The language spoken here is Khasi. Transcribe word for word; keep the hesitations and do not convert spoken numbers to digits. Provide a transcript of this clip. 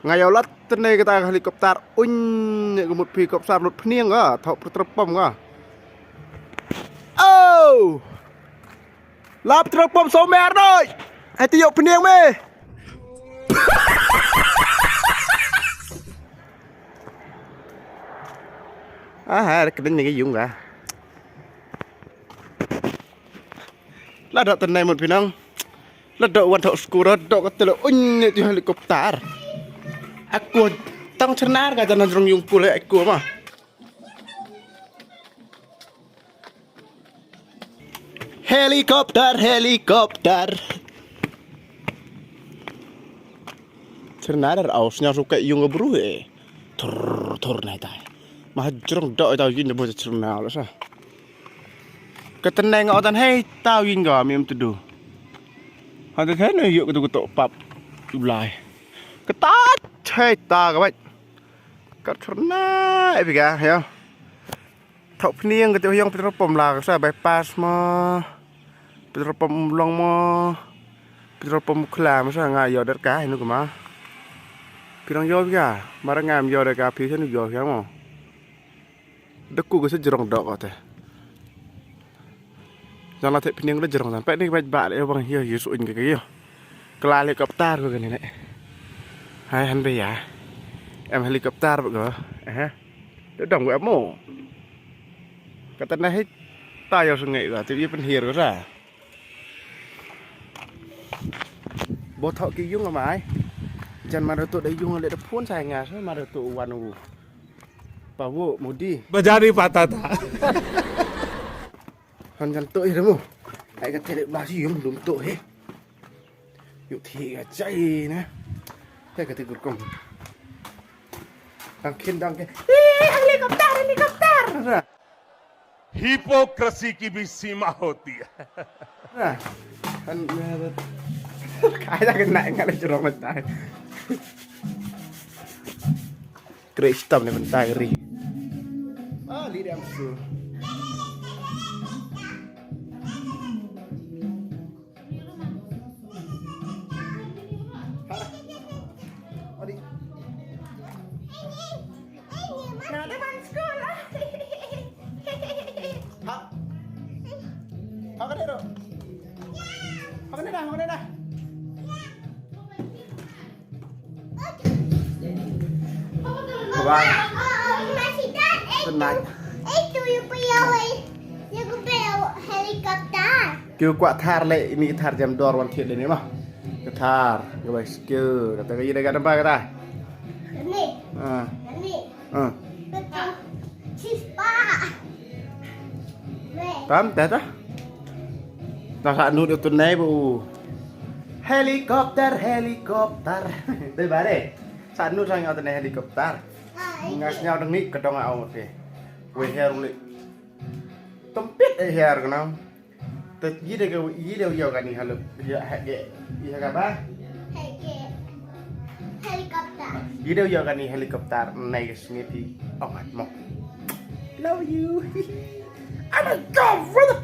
Nga ïa la tene kata ka helicopter. Uñ, ne ka mut phi kopsar lut pniang ka, thok petrol pump ka. Oh! La petrol pump so mer noi. Hai ti yok pniang me. Ah, hai kedeng ni ka yung ka. La dok tenai mut pinang. La dok wan thok skura dok ka tele uñ ne tu helicopter. Aku tang cernar ka jalan rong yung kule aku mah. Helikopter, helikopter. Cernar aus nyar suka yung bru eh. Tur tur nai tai. Mah jrong dok tau yin bo cernar la sa. Ka teneng otan hei tau yin ga mim tudu. Hada thai no yuk kutu kutu pap. Ulai. Ketat hei ta ka bai. Ka thurna e biga ya. Thok pniang kete yong petrol pump la ka sa bypass ma. Petrol pump long ma. Petrol pump khla ma sa nga yo der ka hinu kama. Pirang yo biga. Marang ngam yo der ka phi senu yo ya mo. Deku ka sa jrong dok ka te. Jang la te pniang la jrong tan. Pek ni baj ba le bang yo yo su in ka yo. Kala helikopter ko kani ne. Hai han be ya. Em helikopter ba ko. Eh. Dok dong ko emo. Kata na hit. Ta yo su ngai ko. Te ye pen hir ko sa. Bo thok ki yung amai. Jan ma da tu da yung le da phone sa nga sa ma da tu wan u. Pa wo mudi. Bajari patata. Han jan tu ira mo. Ai ka tele ba si yung dum tu he. Yuk thi ga chai na. Te ka te gurkom. Dang khin dang khin. Eh, helikopter, helikopter. Hypocrisy ki bhi seema hoti hai. Kaya kena ingat aja orang mentai. Kristam ni mentai ri. Ah, li dia musuh. Bye. Good night. Helicopter. Ki kwah thar le ini thar jam dor wan thied le ni mah. Ka thar, ka bai skill, kata ka ida ka damba kata. Ni. Ah. Ni. Ah. Kata. Chispa. Pam dah dah. Dah sat nud tu nai bu. Helikopter, helikopter. Dei bare. Sat nud sang tu nai helikopter. Ngas nyau deng ni kedong au te. Wei her uli. Tempit eh her kenang. Te yi de ke yi de yo kani halu. Ya hage. Yi haga ba? Hage. Helikopter. Yi de yo kani helikopter nai ke sngiti. Oh mat mo. Love you. Oh my god, what the